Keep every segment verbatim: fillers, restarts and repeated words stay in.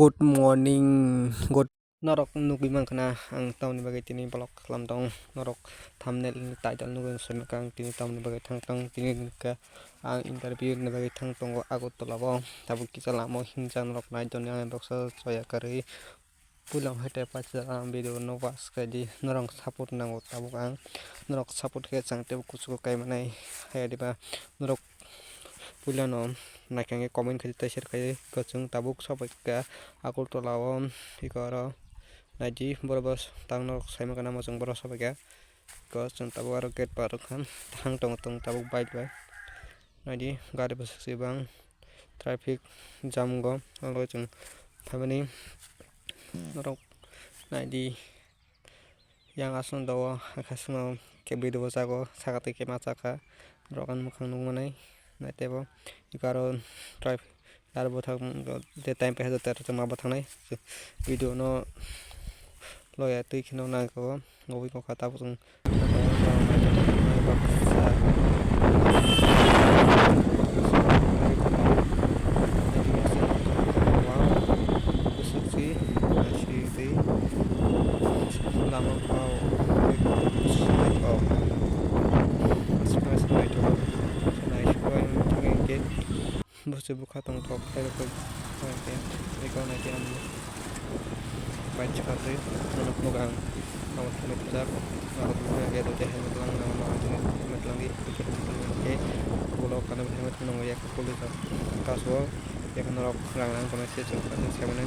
Good morning, good. Norok nugwi mankha na ang tamoni bagwi tini vlog khwlam tong. Norok thumbnail ni title nugwi soi mankha ang tini tamoni bagwi thang tong. Tini hwnkhe ang interview ni bagwi thang tongo Agartala o. Tabuk kisa lama o himjak norok nai toni ang baksa choya kwrwi. Puila hai tei paisa ang video no watch khaidi norok support nango tabuk ang norok support khe chang tei kuchugo kai manai haya diba norok puila no naikha hwnkhe comment khaidi tei share khaidi chwng tabuk sobai kha Agartala o eko aro naidi borok bo tang norok sai mankha namo chwng borok sobai kha eko chwng tabuk aro gate bar wngkha thang tongo tabuk bike bai naidi gari bwswk se bang. Traffic jam go, abo chwng phaimani norok naidi yang aswk do o hakhe swngo khe video bo chago saka twi khe ma chakha norok ani mwkhang nukmanai naitebo eko aro traffic aro bwthak je time paikha joto ma bwthangnai video no loya twi kheno nangkha o. Nugwi tongkha tabuk chwng lama kau naisik naisik naisik naisik naisik naisik naisik naisik naisik naisik naisik naisik Bwswk bwkha tongthok khe rwkhe eko naikhe ang bike swkang twi nono phunuk ang abo helmet rijak aro bwskango khe duita helmet lang nang mano ang tini helmet langdi duita helmet lang khe ulo kanwi helmet phunuknwi yak khe kuli jak kaso yak norok rang rang tongnai se chwng kha se mani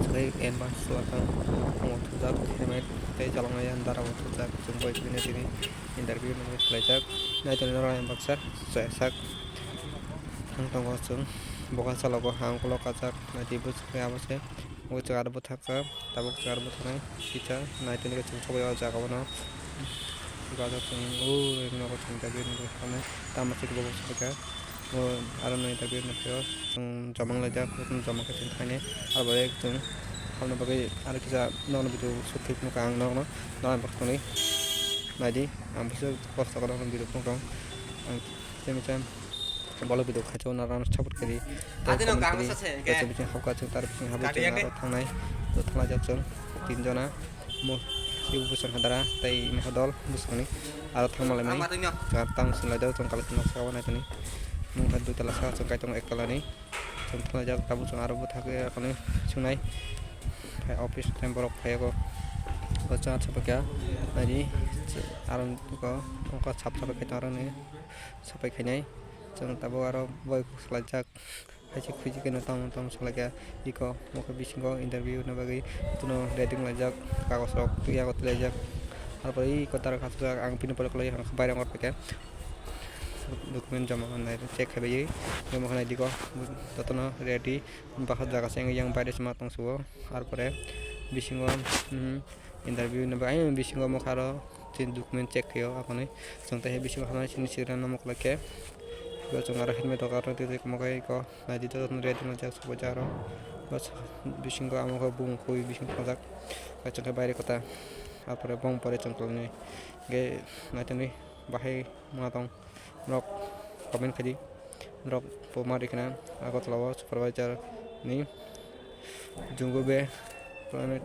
swkhe advance swlak ang omo thujak helmet tei chaloknai andar abo thujak chwng bai tini tini interview nangwi khlaijak naitonwi norok ang baksa chaya sak. Thang tongo chwng bo kaisa chalogo ha ukulok kajak naidi bwswk khe abo se ui jaga aro bwthakjak tabuk jaga aro bwthanai kisa naitoni chwng sogwi o jaga bono gajak chwng ui nogo chwng interview nugwi tamo se bo bwswk khe aro no interview nukphio chwng jomang laijak joto no joma khe chwng thainai abo chwng habna bagwi aro kisa nokni bwtwi sukthwi nukha ang nokno nokni bwkhakni naidi ang bwswk kosto kotor video phunukha ang tei masa. Bolok video khachu narwkno support khaidi. Tei comment khaidi. Tei bising hapkha chwng tar bising hapwi chwng aro thangnai. To thanglai jak chwng tin jona. Mo ibu bwswk hadara tei moha dol bwswkni aro thangma laimani. Chwng tang swng laijak chwng kalai tongma saka nai toni. Mungkha dui tala saka chwng kaitor ek talani. Chwng thanglaijak tabuk chwng aro bwthakhe akhani swngnai. Hai office time borok phaiyago. O chwng achuk paikha naidi aro wngkha sap sap khe tong aroni. Sapai khainai chwng tabuk aro boi kuk swlaijak hai se khwlaijakhe no tamo tamo swlaikha eko mokhe bisingo interview ni bagwi jotono ready wnglaijak kagoj rok yago twlaijak arpore eko dara khachukjak ang bini pore kwlai baire wngkha paikha document joma khainai check khaibai tamo khainai diko jotono ready bakha jaga se yang baire se ma tongsugo arpore bisingo. Interview ni bagwi ayang bisingo mokha aro chini document check khaio aphano chwng tei bisingo habnai chini sigra namo kwlai khe bo chwng aro helmet rok aro twi twi kwmakhai kho naidi jotono red wngjak sobaijak aro bisingo amo khe bumung khwi bisingo thajak chwng khe baire kwta arpore bong pore chwng kwlwngwi hwnkhe naitongwi bahai ma tong. Norok comment khaidi. Norok bo ma rikha na Agartala o supervisor ni Jungkook Private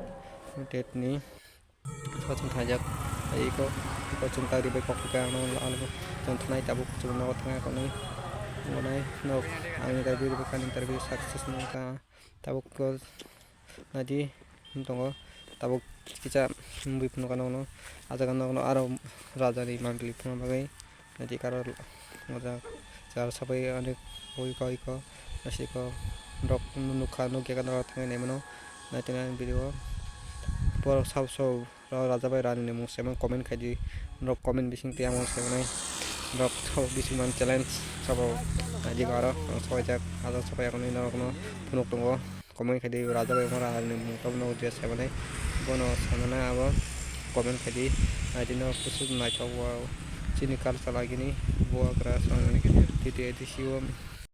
Limited ni sachung thangjak. Iko iko chwng ta ribai kok rikha ano ano chwng thanai tabuk chwng nogo thangya konwi. Nonai nok ang interview ribai kha interview success nangkha tabuk ko. Naidi tongo tabuk kisa bui phunukha nokno ah jaga nokno aro raja ni mantli phunukna bagwi naidi aro ojak jar sabai ani oi koi ko naisiko norok nukha nukya norok thangwi naimano naitongni ani video borok sabo sabo raja bai rani ni mung saiman comment khaidi norok comment bising twi ang mung saimanai norok sabo bising man challenge sabo naidi aro ang sabaijak ah jaga sabai norokno phunuk tongo. Comment khaidi raja bai omo raja ni mung tamo nukjia saimanai bono saimanai abo comment khaidi naidi no kuchuk naithok wow chini culture agini bubagra song titi A D C o